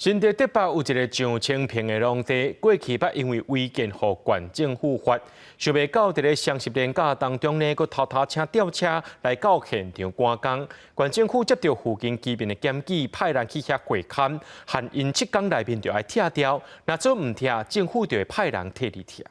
新竹竹北有一个上千坪的農地，過去捌因為違建予縣政府罰，想袂到佇咧雙十連假當中呢，閣偷偷請吊車來到現場趕工。縣政府接著附近居民的檢舉，派人去遐會勘，限𪜶7工內面就愛拆掉，若做毋拆，政府就會派人替你拆。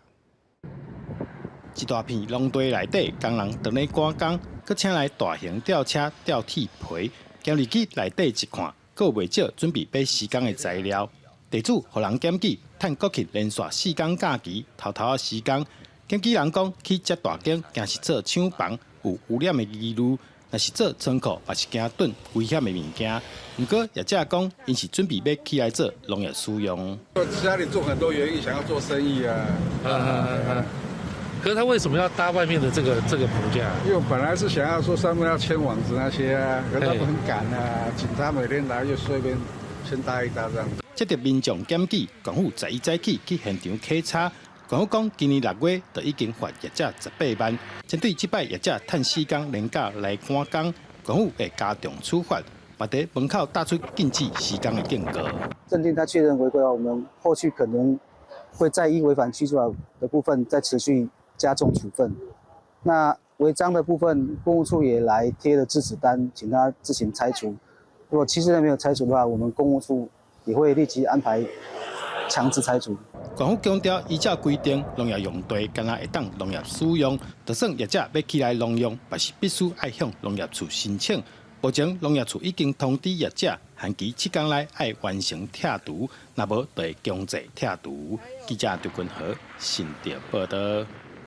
一大片農地內底，工人佇咧趕工，閣請來大型吊車吊鐵皮，行入去內底一看，閣有袂少準備欲施工的材料。地主予人檢舉，趁國慶連續4工假期，偷偷仔施工。檢舉人講，起遮大間，驚是做廠房，有污染的疑慮；若是做倉庫，嘛是驚囤危險的物件。毋過業者講，𪜶是準備欲起來做農業使用。家裡種很多園藝，想要做生意啊。可是他為什麼要搭外面的這個棚架？因為本來是想要說上面要牽網子那些啊，可是他們很趕啊，警察每天來就隨便先搭一搭這樣。接著民眾檢舉，縣府11早起去現場稽查。縣府講，今年6月就已經罰業者18萬。針對這擺業者趁4工連假來趕工，縣府會加重處罰，嘛佇門口打出禁止施工的警告。認定他確認違規，我們後續可能會再依違反區法的部分再持續加重處分。那違章的部分，工務處也來貼了制止單，請他自行拆除。如果7日內沒有拆除的話，我們工務處也會立即安排強制拆除。縣府強調，依照規定，農業用地干焦會當農業使用，就算業者欲起來農用，嘛是必須愛向農業處申請。目前農業處已經通知業者，限期7工內愛完成拆除，若無就會強制拆除。記者張君和新竹報導。